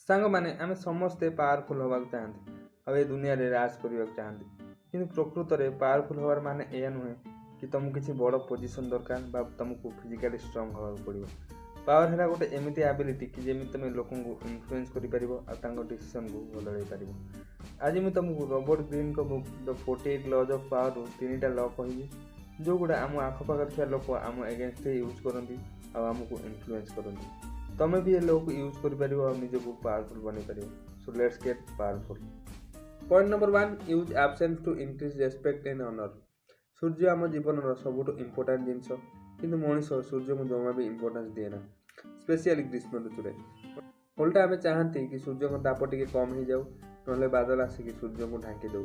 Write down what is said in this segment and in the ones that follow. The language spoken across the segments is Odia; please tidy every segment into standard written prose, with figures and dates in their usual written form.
ସାଙ୍ଗମାନେ, ଆମେ ସମସ୍ତେ ପାୱାରଫୁଲ୍ ହେବାକୁ ଚାହାନ୍ତି ଆଉ ଏ ଦୁନିଆରେ ରାଜ କରିବାକୁ ଚାହାନ୍ତି। କିନ୍ତୁ ପ୍ରକୃତରେ ପାୱାରଫୁଲ୍ ହେବାର ମାନେ ଏଇଆ ନୁହେଁ କି ତୁମକୁ କିଛି ବଡ଼ ପୋଜିସନ୍ ଦରକାର ବା ତୁମକୁ ଫିଜିକାଲି ଷ୍ଟ୍ରଙ୍ଗ ହେବାକୁ ପଡ଼ିବ। ପାୱାର ହେଲା ଗୋଟେ ଏମିତି ଆବିଲିଟି କି ଯେମିତି ତୁମେ ଲୋକଙ୍କୁ ଇନଫ୍ଲୁଏନ୍ସ କରିପାରିବ ଆଉ ତାଙ୍କ ଡିସିସନ୍କୁ ବଦଳାଇ ପାରିବ। ଆଜି ମୁଁ ତୁମକୁ ରବର୍ଟ ଗ୍ରୀନ୍ଙ୍କ book The 48 Laws of ପାୱାରରୁ ତିନିଟା ଲ କହିବି, ଯେଉଁଗୁଡ଼ା ଆମ ଆଖପାଖରେ ଥିବା ଲୋକ ଆମ ଏଗେନଷ୍ଟରେ ୟୁଜ୍ କରନ୍ତି ଆଉ ଆମକୁ ଇନଫ୍ଲୁଏନ୍ସ କରନ୍ତି। ତୁମେ ବି ଏ ଲକୁ ୟୁଜ୍ କରିପାରିବ ଆଉ ନିଜକୁ ପାୱାରଫୁଲ୍ ବନେଇ ପାରିବ। So let's get powerful. Point number 1, use absence to increase respect and honour. ସୂର୍ଯ୍ୟ ଆମ ଜୀବନର ସବୁଠୁ ଇମ୍ପୋର୍ଟାଣ୍ଟ ଜିନିଷ, କିନ୍ତୁ ମଣିଷ ସୂର୍ଯ୍ୟକୁ ଜମା ବି ଇମ୍ପୋର୍ଟାନ୍ସ ଦିଏ ନା, ସ୍ପେସିଆଲି ଗ୍ରୀଷ୍ମ ଋତୁରେ। ଓଲଟା ଆମେ ଚାହାନ୍ତି କି ସୂର୍ଯ୍ୟଙ୍କ ତାପ ଟିକେ କମ୍ ହେଇଯାଉ, ନହେଲେ ବାଦଲ ଆସିକି ସୂର୍ଯ୍ୟଙ୍କୁ ଢାଙ୍କି ଦେଉ।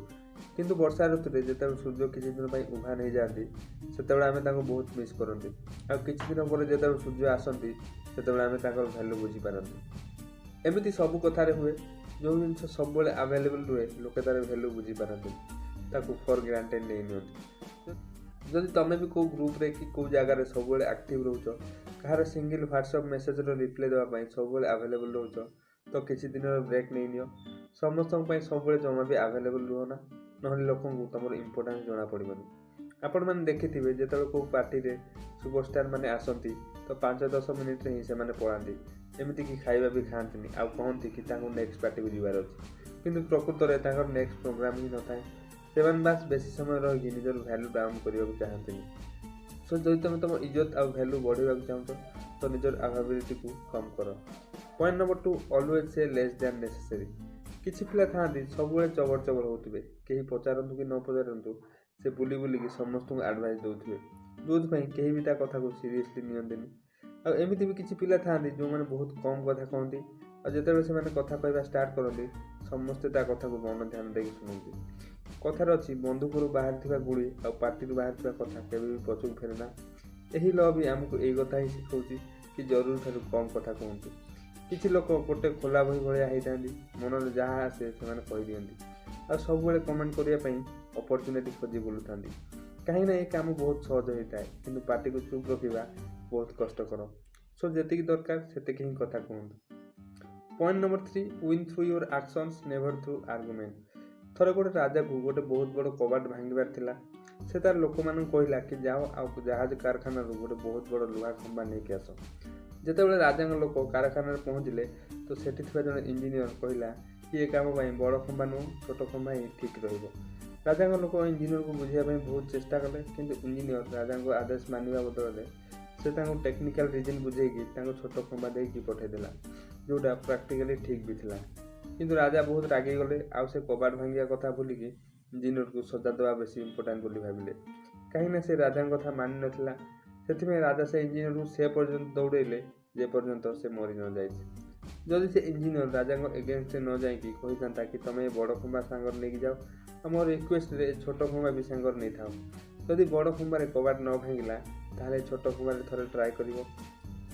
କିନ୍ତୁ ବର୍ଷା ଋତୁରେ ଯେତେବେଳେ ସୂର୍ଯ୍ୟ କିଛି ଦିନ ପାଇଁ ଉଭାନ ହେଇଯାଆନ୍ତି, ସେତେବେଳେ ଆମେ ତାଙ୍କୁ ବହୁତ ମିସ୍ କରନ୍ତି। ଆଉ କିଛି ଦିନ ପରେ ଯେତେବେଳେ ସୂର୍ଯ୍ୟ ଆସନ୍ତି, ସେତେବେଳେ ଆମେ ତାଙ୍କର ଭ୍ୟାଲୁ ବୁଝିପାରନ୍ତି। ଏମିତି ସବୁ କଥାରେ ହୁଏ। ଯେଉଁ ଜିନିଷ ସବୁବେଳେ ଆଭେଲେବଲ୍ ରୁହେ, ଲୋକେ ତା'ର ଭ୍ୟାଲୁ ବୁଝିପାରନ୍ତି, ତାକୁ ଫର୍ ଗ୍ରାଣ୍ଟେଡ଼ ନେଇ ନିଅନ୍ତି। ଯଦି ତୁମେ ବି କେଉଁ ଗ୍ରୁପ୍ରେ କି କେଉଁ ଜାଗାରେ ସବୁବେଳେ ଆକ୍ଟିଭ୍ ରହୁଛ, କାହାର ସିଙ୍ଗିଲ୍ ହ୍ୱାଟ୍ସଆପ୍ ମେସେଜର ରିପ୍ଲାଏ ଦେବା ପାଇଁ ସବୁବେଳେ ଆଭେଲେବଲ୍ ରହୁଛ, ତ କିଛି ଦିନର ବ୍ରେକ୍ ନେଇନିଅ। ସମସ୍ତଙ୍କ ପାଇଁ ସବୁବେଳେ ଜମା ବି ଆଭେଲେବଲ୍ ରୁହ ନା, ନହେଲେ ଲୋକଙ୍କୁ ତୁମର ଇମ୍ପୋର୍ଟାନ୍ସ ଜଣାପଡ଼ିବନି। ଆପଣମାନେ ଦେଖିଥିବେ, ଯେତେବେଳେ କେଉଁ ପାର୍ଟିରେ ସୁପରଷ୍ଟାର ମାନେ ଆସନ୍ତି, ତ 5-10 ମିନିଟ୍ରେ ହିଁ ସେମାନେ ପଳାନ୍ତି, ଏମିତିକି ଖାଇବା ବି ଖାଆନ୍ତିନି ଆଉ କହନ୍ତି କି ତାଙ୍କୁ ନେକ୍ସଟ ପାର୍ଟିକୁ ଯିବାର ଅଛି। କିନ୍ତୁ ପ୍ରକୃତରେ ତାଙ୍କର ନେକ୍ସଟ ପ୍ରୋଗ୍ରାମ୍ ହିଁ ନଥାଏ। ସେମାନେ ବାସ୍ ବେଶୀ ସମୟ ରହିକି ନିଜର ଭ୍ୟାଲୁ ଡାଉନ୍ କରିବାକୁ ଚାହାନ୍ତିନି। ସୋ ଯଦି ତୁମେ ତୁମ ଇଜ୍ଜତ ଆଉ ଭ୍ୟାଲୁ ବଢ଼େଇବାକୁ ଚାହୁଁଛ, ତ ନିଜର ଆଭେଲେବିଲିଟିକୁ କମ୍ କର। Point number 2, always say less than necessary. କିଛି ପିଲା ଥାଆନ୍ତି, ସବୁବେଳେ ଚବର ଚବର ହେଉଥିବେ। କେହି ପଚାରନ୍ତୁ କି ନ ପଚାରନ୍ତୁ, ସେ ବୁଲି ବୁଲିକି ସମସ୍ତଙ୍କୁ ଆଡ଼ଭାଇସ୍ ଦେଉଥିବେ, ଯେଉଁଥିପାଇଁ କେହି ବି ତା କଥାକୁ ସିରିୟସଲି ନିଅନ୍ତିନି। ଆଉ ଏମିତି ବି କିଛି ପିଲା ଥାଆନ୍ତି, ଯେଉଁମାନେ ବହୁତ କମ୍ କଥା କହନ୍ତି, ଆଉ ଯେତେବେଳେ ସେମାନେ କଥା କହିବା ଷ୍ଟାର୍ଟ କରନ୍ତି, ସମସ୍ତେ ତା କଥାକୁ ମନ ଧ୍ୟାନ ଦେଇକି ଶୁଣନ୍ତି। କଥାରେ ଅଛି, ବନ୍ଧୁକରୁ ବାହାରିଥିବା ଗୁଳି ଆଉ ପାଟିରୁ ବାହାରିଥିବା କଥା କେବେ ବି ପଛକୁ ଫେରେନା। ଏହି ଲ ବି ଆମକୁ ଏଇ କଥା ହିଁ ଶିଖଉଛି କି ଜରୁରୀ ଠାରୁ କମ୍ କଥା କୁହନ୍ତୁ। କିଛି ଲୋକ ଗୋଟେ ଖୋଲା ବହି ଭଳିଆ ହେଇଥାନ୍ତି। ମନରେ ଯାହା ଆସେ ସେମାନେ କହିଦିଅନ୍ତି ଆଉ ସବୁବେଳେ କମେଣ୍ଟ କରିବା ପାଇଁ ଅପରଚ୍ୟୁନିଟି ଖୋଜି ବୁଲୁଥାନ୍ତି, କାହିଁକିନା ଏ କାମ ବହୁତ ସହଜ ହେଇଥାଏ, କିନ୍ତୁ ପାଟିକୁ ଚୁପ୍ ରଖିବା ବହୁତ କଷ୍ଟକର। ସୋ ଯେତିକି ଦରକାର ସେତିକି ହିଁ କଥା କୁହନ୍ତୁ। Point number 3, win through your actions, never through argument. ଥରେ ଗୋଟେ ରାଜାକୁ ଗୋଟେ ବହୁତ ବଡ଼ କବାଟ ଭାଙ୍ଗିବାର ଥିଲା। ସେ ତାର ଲୋକମାନଙ୍କୁ କହିଲା କି ଯାଅ ଆଉ ଜାହାଜ କାରଖାନାରୁ ଗୋଟେ ବହୁତ ବଡ଼ ଲୁହା ଖମ୍ବା ନେଇକି ଆସ। ଯେତେବେଳେ ରାଜାଙ୍କ ଲୋକ କାରଖାନାରେ ପହଞ୍ଚିଲେ, ତ ସେଠି ଥିବା ଜଣେ ଇଞ୍ଜିନିୟର କହିଲା କି ଏ କାମ ପାଇଁ ବଡ଼ ଖମ୍ବା ନୁହଁ, ଛୋଟ ଖମ୍ବା ହିଁ ଠିକ୍ ରହିବ। ରାଜାଙ୍କ ଲୋକ ଇଞ୍ଜିନିୟରକୁ ବୁଝିବା ପାଇଁ ବହୁତ ଚେଷ୍ଟା କଲେ, କିନ୍ତୁ ଇଞ୍ଜିନିୟର ରାଜାଙ୍କ ଆଦେଶ ମାନିବା ବଦଳରେ ସେ ତାଙ୍କୁ ଟେକ୍ନିକାଲ ରିଜନ୍ ବୁଝେଇକି ତାଙ୍କୁ ଛୋଟ ଖମ୍ବା ଦେଇକି ପଠାଇଦେଲା, ଯେଉଁଟା ପ୍ରାକ୍ଟିକାଲି ଠିକ୍ ବି ଥିଲା। କିନ୍ତୁ ରାଜା ବହୁତ ରାଗିଗଲେ ଆଉ ସେ କବାଟ ଭାଙ୍ଗିବା କଥା ଭୁଲିକି ଇଞ୍ଜିନିୟରକୁ ସଜା ଦେବା ବେଶୀ ଇମ୍ପୋର୍ଟାଣ୍ଟ ବୋଲି ଭାବିଲେ, କାହିଁକିନା ସେ ରାଜାଙ୍କ କଥା ମାନିନଥିଲା। ସେଥିପାଇଁ ରାଜା ସେ ଇଞ୍ଜିନିୟରକୁ ସେ ପର୍ଯ୍ୟନ୍ତ ଦୌଡ଼େଇଲେ, ଯେ ପର୍ଯ୍ୟନ୍ତ ସେ ମରି ନ ଯାଇଛି। ଯଦି ସେ ଇଞ୍ଜିନିୟର ରାଜାଙ୍କ ଏଗେନଷ୍ଟରେ ନ ଯାଇକି କହିଥାନ୍ତା କି ତୁମେ ଏ ବଡ଼ ଖମ୍ବା ସାଙ୍ଗରେ ନେଇକି ଯାଅ ଆଉ ମୋ ରିକ୍ୱେଷ୍ଟରେ ଏ ଛୋଟ ଖମ୍ବା ବି ସାଙ୍ଗରେ ନେଇଥାଅ, ଯଦି ବଡ଼ ଖମ୍ବାରେ କବାଟ ନ ଭାଙ୍ଗିଲା, ତାହେଲେ ଛୋଟ ଖମ୍ବାରେ ଥରେ ଟ୍ରାଏ କରିବ,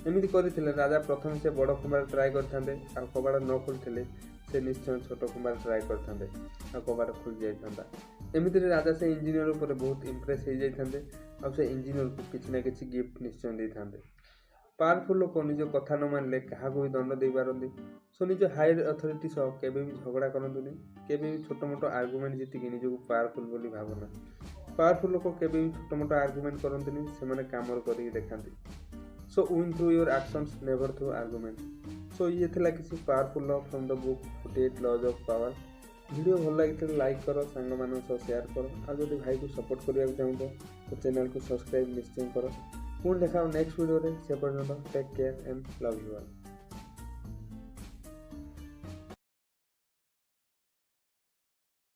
ଏମିତି କରିଥିଲେ ରାଜା ପ୍ରଥମେ ସେ ବଡ଼ ଖମ୍ବାରେ ଟ୍ରାଏ କରିଥାନ୍ତେ ଆଉ କବାଟ ନ ଖୋଲିଥିଲେ ସେ ନିଶ୍ଚୟ ଛୋଟ ଖମ୍ବାରେ ଟ୍ରାଏ କରିଥାନ୍ତେ ଆଉ କବାଟ ଖୋଲି ଯାଇଥାନ୍ତା। ଏମିତିରେ ରାଜା ସେ ଇଞ୍ଜିନିୟର ଉପରେ ବହୁତ ଇମ୍ପ୍ରେସ୍ ହେଇଯାଇଥାନ୍ତେ ଆଉ ସେ ଇଞ୍ଜିନିୟରକୁ କିଛି ନା କିଛି ଗିଫ୍ଟ ନିଶ୍ଚୟ ଦେଇଥାନ୍ତେ। ପାୱାରଫୁଲ୍ ଲୋକ ନିଜ କଥା ନ ମାନିଲେ କାହାକୁ ବି ଦଣ୍ଡ ଦେଇପାରନ୍ତି। ସୋ ନିଜ ହାୟର ଅଥରିଟି ସହ କେବେ ବି ଝଗଡ଼ା କରନ୍ତୁନି। କେବେ ବି ଛୋଟ ମୋଟ ଆର୍ଗୁମେଣ୍ଟ ଜିତିକି ନିଜକୁ ପାୱାରଫୁଲ୍ ବୋଲି ଭାବନା। ପାୱାରଫୁଲ୍ ଲୋକ କେବେ ବି ଛୋଟ ମୋଟ ଆର୍ଗୁମେଣ୍ଟ କରନ୍ତିନି, ସେମାନେ କାମରେ କରିକି ଦେଖାନ୍ତି। So win through your actions, never through argument. So ଇଏ ଥିଲା କିଛି powerful law from the book 48 Laws of Power. Video ଭଲ ଲାଗିଥିଲେ ଲାଇକ୍ କର, ସାଙ୍ଗମାନଙ୍କ ସହ ସେୟାର କର, ଆଉ ଯଦି ଭାଇକୁ ସପୋର୍ଟ କରିବାକୁ ଚାହୁଁଛ ତ ଚ୍ୟାନେଲକୁ ସବସ୍କ୍ରାଇବ୍ ନିଶ୍ଚୟ କର। ପୁଣି ଦେଖା ହେବ ନେକ୍ସଟ ଭିଡ଼ିଓରେ। ସେ ପର୍ଯ୍ୟନ୍ତ take care and love you all.